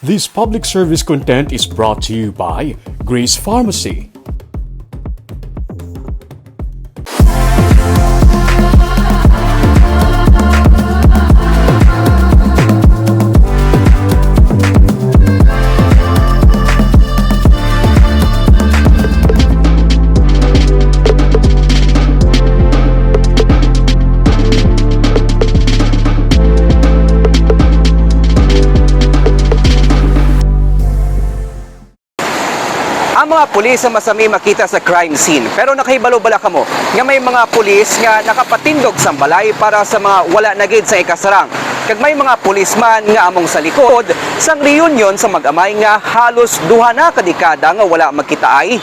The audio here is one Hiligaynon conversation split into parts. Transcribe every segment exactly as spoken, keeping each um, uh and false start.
This public service content is brought to you by Grace Pharmacy. Ang mga pulis ang masami makita sa crime scene. Pero nakahibalo bala kamo nga may mga pulis nga nakapatindog sang balay para sa mga wala na gid sa ikasarang? Kag may mga pulis man nga among sa likod sang reunion sa mag-amay nga halos duha na ka dekada nga wala magkitaay.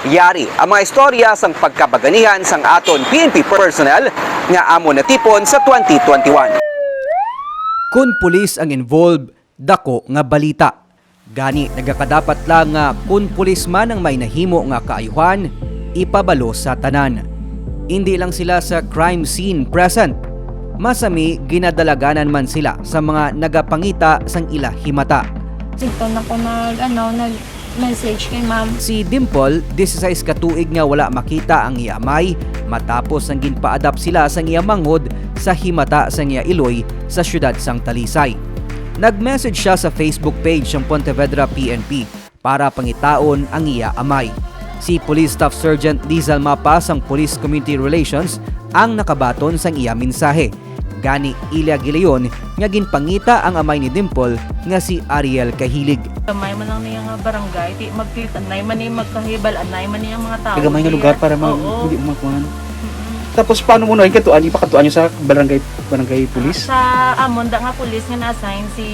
Yari ang mga istorya sang pagkabaganihan sang aton P N P personnel nga amon natipon sa twenty twenty-one. Kon pulis ang involved, dako nga balita. Gani, nagakadapat lang nga kon pulis man ang may nahimo nga kaayuhan, ipabalo sa tanan. Indi lang sila sa crime scene present. Masami, ginadalaganan man sila sa mga nagapangita sang ila himata. Dito na ko nag, ano, nag-message kay ma'am. Si Dimple, disisais ka tuig nga wala makita ang iya amay matapos ang ginpa-adopt sila sang iya manghod sa himata sang iya iloy sa siyudad sang Talisay. Nag-message siya sa Facebook page sang Pontevedra P N P para pangitaon ang iya amay. Si Police Staff Sergeant Lizal Mapa sang Police Community Relations ang nakabaton sang iya mensahe. Gani, ila gilayon nga ginpangita ang amay ni Dimple nga si Ariel Kahilig. Gamay man lang niya nga barangay, di magkita, anay man ni magkahibal, anay man niya mga tao. Gamay nga lugar para ma-, Oo. Hindi makuhan. Mm-mm. Tapos, paano mo na kadtuan? Ipakadtuan niyo sa barangay, barangay police? Sa amon da nga police nga na-assign si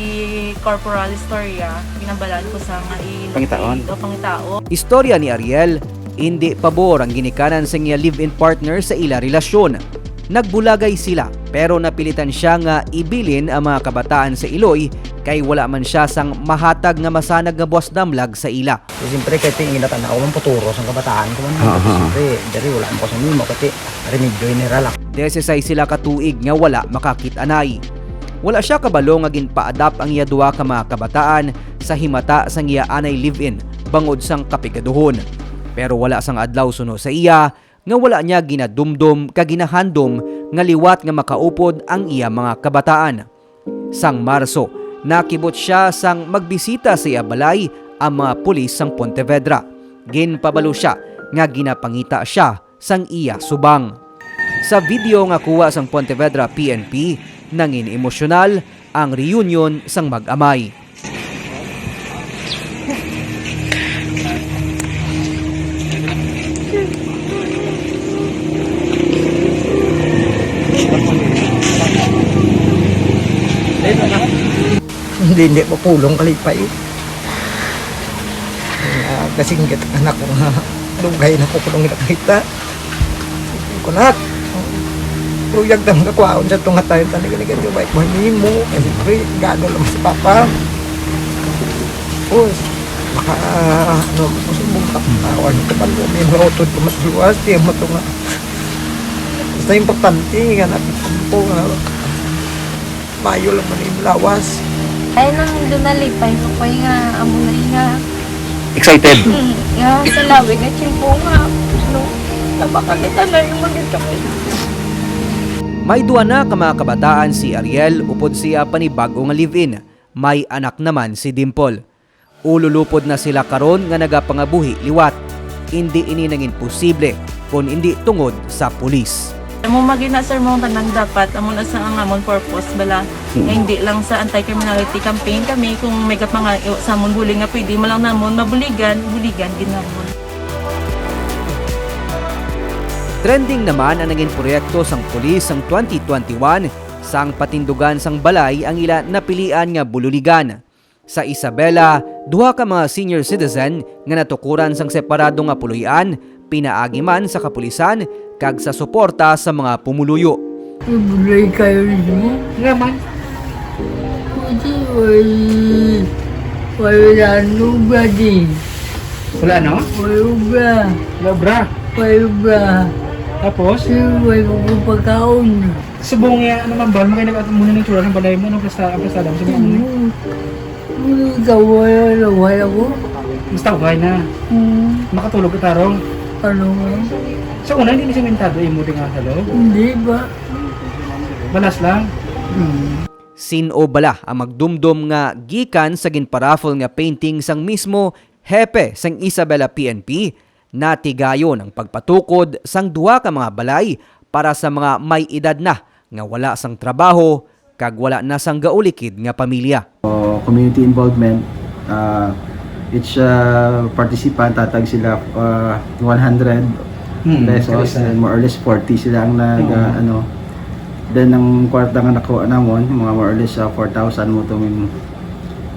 Corporal Historia, ginabalaan ko sa nga i-, Pangitaon. O pangitaon. Istorya ni Ariel, indi pabor ang ginikanan sa iya live-in partner sa ila relasyon. Nagbulagay sila, pero napilitan siya nga ibilin ang mga kabataan sa iloy kay wala man siya sang mahatag nga masanag nga buwas damlag sa ila. So, siyempre, kay tingin na tanaw ang futuro sang kabataan ko man. Aha. Siyempre, diri wala mo kasi nimo, kasi remedyo general lang. Disisais sila ka tuig nga wala makakit-anay. Wala siya kabalo nga ginpa-adopt ang iya duha ka mga kabataan sa himata sang iya anay live-in bangod sang kapigaduhon. Pero wala sang adlaw suno sa iya nga wala niya ginadumdom kag ginahandom nga liwat nga makaupod ang iya mga kabataan. Sang Marso, nakibot siya sang magbisita sa iya balay ang mga pulis sang Pontevedra. Ginpabalo siya nga ginapangita siya sang iya subang. Sa video nga kuha sang Pontevedra P N P, nangin emosyonal ang reunion sang mag-amay. Hindi, hindi mapulong kalipay. Ah, kasinggit ang anak ko nga dugay na ko kulong nakita. Kunak, luyag na mga kwaon sa tunga tayo, tani ka ni kadyo, bay, mo nimo, kasi pre, gado lang si Papa. Tapos, maka, ano, gusto mong katawan, kapag mo may mga utod ko mas luwas, di mo to nga. Basta importante, nga nakitampo, nga mayo lang man yung lawas. Ay, nang doon nalipay ko, kay nga, amo na nga. Excited? Mm, nga, sa lawig nga tiyempo nga, no, napakakita na yung mga kami. May duha na ka mga kabataan si Ariel upod siya panibag-o nga live-in. May anak naman si Dimple. Ululupod na sila karon nga nagapangabuhi liwat. Indi ini nangin posible kon indi tungod sa pulis. Amo magina, sir, mo tanang dapat amo na sa ang amon purpose bala. Hmm. Nga hindi lang sa anti-criminality campaign kami, kung may mga sa amon buling nga pwede mo lang namon mabuligan, buligan gid namon. Trending naman ang nangin proyekto sang pulis sang twenty twenty-one, sang patindugan sang balay ang ila napilian nga bululigan. Sa Isabela, duha ka mga senior citizen nga natukuran sang separado nga puloy-an, pinaagi man sa kapulisan kag sa suporta sa mga pumuluyo. Ibulay kayo ninyo? Nga man? Kasi wal-, wala nang obra di. Wala, no? Wala obra. Wala obra. Wala obra. Tapos? Kasi wala ko pagkaon. Subong nga, ano man ba? Makailag at muna ng tsura ng balay mo, no? Basta, basta lang. Sabi mo, ano? Mm. Ikaw, wala, wala ko. Basta okay na. Hmm, Makatulog ka tarong. Ano nga? Sa una, hindi na siya mintado imo di nga sa loob. Hindi ba? Balas lang. Hmm. Sin-o bala ang magdumdom nga gikan sa ginparaffle nga painting sang mismo hepe sang Isabela P N P, natigayon ang pagpatukod sang duha ka mga balay para sa mga may edad na nga wala sang trabaho kag wala na sang gaulikid nga pamilya. O, community involvement, ah, each ah, participant, tatag sila ah, one hundred Hmm, pesos, isa. And more or less forty sila ang nag, Oo. ah, ano. Then, ang kwarta nga nakuha namon, mga more or less ah, four thousand mo itong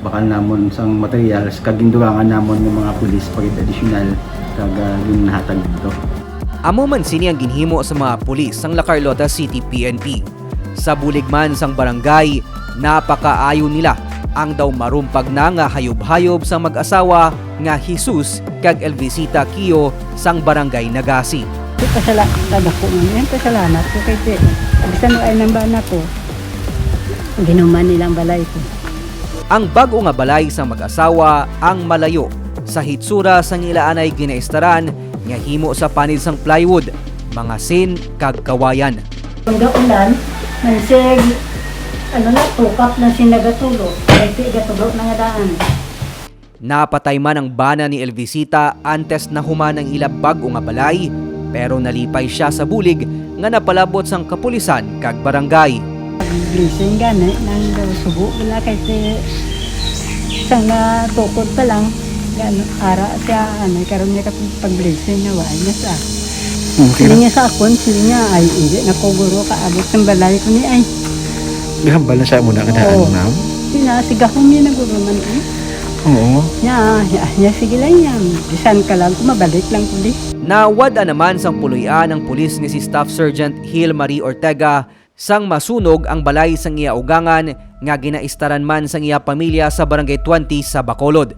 bakal namon sang materials, kag gindugangan namon ng mga pulis pag additional, kag ah, ginhatag dito. Amo man sini ang ginhimo sa mga pulis sang La Carlota City P N P. Sa bulig man sang barangay, napakaayo nila ang daw marumpag na nga hayop-hayop sang mag-asawa nga Jesus kag Elvisita Kio sang barangay Nagasi. Di pasala-, kadako man yan, pasalamat ko kay ti-, bisan wa ay nang bana ko, ginuman nilang balay ko. Ang bag-o nga balay sang mag-asawa ang malayo sa hitsura sang ila anay ginaistaran nga himo sa panid sang plywood, mga sin, kag kawayan. Kung gaulan, mansig, ano na, tukap na siya nagatulo. Kaya ti gatulo na nga daan. Napatay man ang bana ni Elvisita antes na human ang ila bag-o nga balay, pero nalipay sia sa bulig nga napalabot sang kapulisan kag barangay. Blessing gani, nang daw subo wala kay si, sa nga tukod pa lang, gano, ara siya, ano, karon niya kapag pag-blessing na wala na sa. Hmm, Sige niya sa akon, sige niya, ay, hindi na ko guro kaabot ng balay ko ni ay. Gahambal na sa amo na kadaan, Oo. Ma'am? Sina, sigahon niya na guro man eh. Oo. Nya, nya, nya, sige lang yan. Bisan ka lang, kung mabalik lang ko di. Nawad-an naman sang puloy-an ang pulis nga si Staff Sergeant Hil Marie Ortega sang masunog ang balay sang iya ugangan nga ginaistaran man sang iya pamilya sa Barangay twenty sa Bacolod.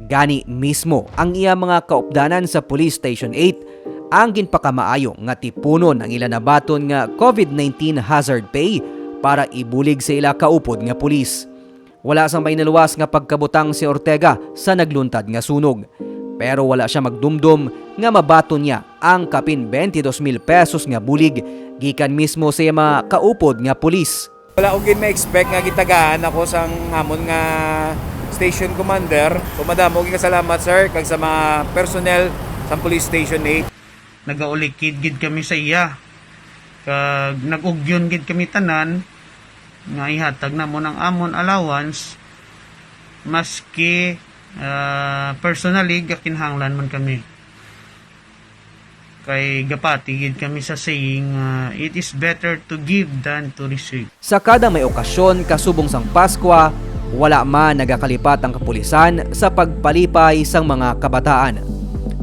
Gani mismo ang iya mga kaupdanan sa Police Station eight ang ginpakamaayo nga tipunon ang ila nabaton nga COVID nineteen hazard pay para ibulig sa ila kaupod nga pulis. Wala sang may naluwas nga pagkabutang si Ortega sa nagluntad nga sunog. Pero wala sia magdumdom nga mabaton niya ang kapin twenty-two mil pesos nga bulig gikan mismo sa iya mga kaupod nga pulis. Wala ko gid ma-expect nga gitagaan ako sang amon nga station commander. So, madamo gid nga salamat, sir, kag sa mga personnel sang Police Station eight. Nagaulikid gid kami sa iya, kag nag-ugyon gid kami tanan nga ihatag namon ang amon allowance, maski, ah, personally gakinahanglan man kami. Kay gapati gid kami sa saying nga, "It is better to give than to receive." Sa kada may okasyon kasubong sang Paskwa, wala man nagakalipat ang kapulisan sa pagpalipay sang mga kabataan.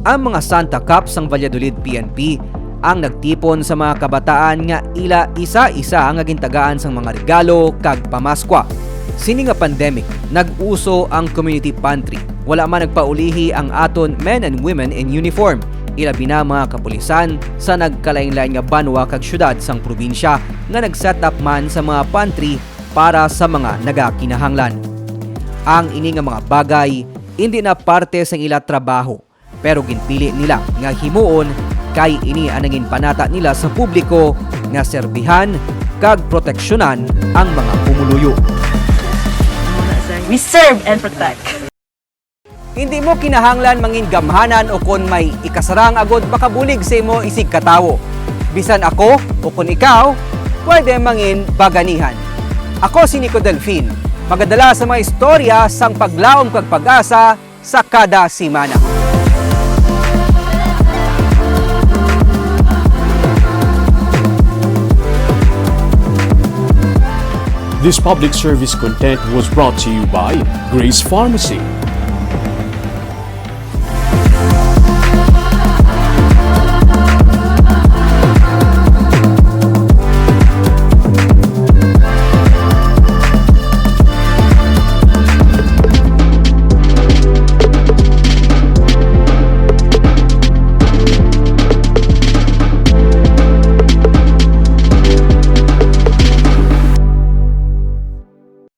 Ang mga Santa Cops sang Valladolid P N P ang nagtipon sa mga kabataan nga ila isa-isa nga gintagaan sang mga regalo kag pamaskwa. Sini nga pandemic, nag-uso ang community pantry. Wala man nagpaulihi ang aton men and women in uniform, ilabi na mga kapulisan sa nagkalainlain nga banwa kag syudad sang probinsya nga nag-set up man sa mga pantry para sa mga nagakinahanglan. Ang ini nga mga bagay indi na parte sang ila trabaho, pero ginpili nila nga himuon kay ini ang nangin panata nila sa publiko nga serbihan kag proteksyonan ang mga pumuluyo. We serve and protect. Hindi mo kinahanglan mangin gamhanan o kon may ikasarang agod makabulig sa imo isig katawo. Bisan ako o kon ikaw, pwede mangin baganihan. Ako si Nico Delfin, magadala sa mga istorya sang paglaom kag pag-asa sa kada semana. This public service content was brought to you by Grace Pharmacy,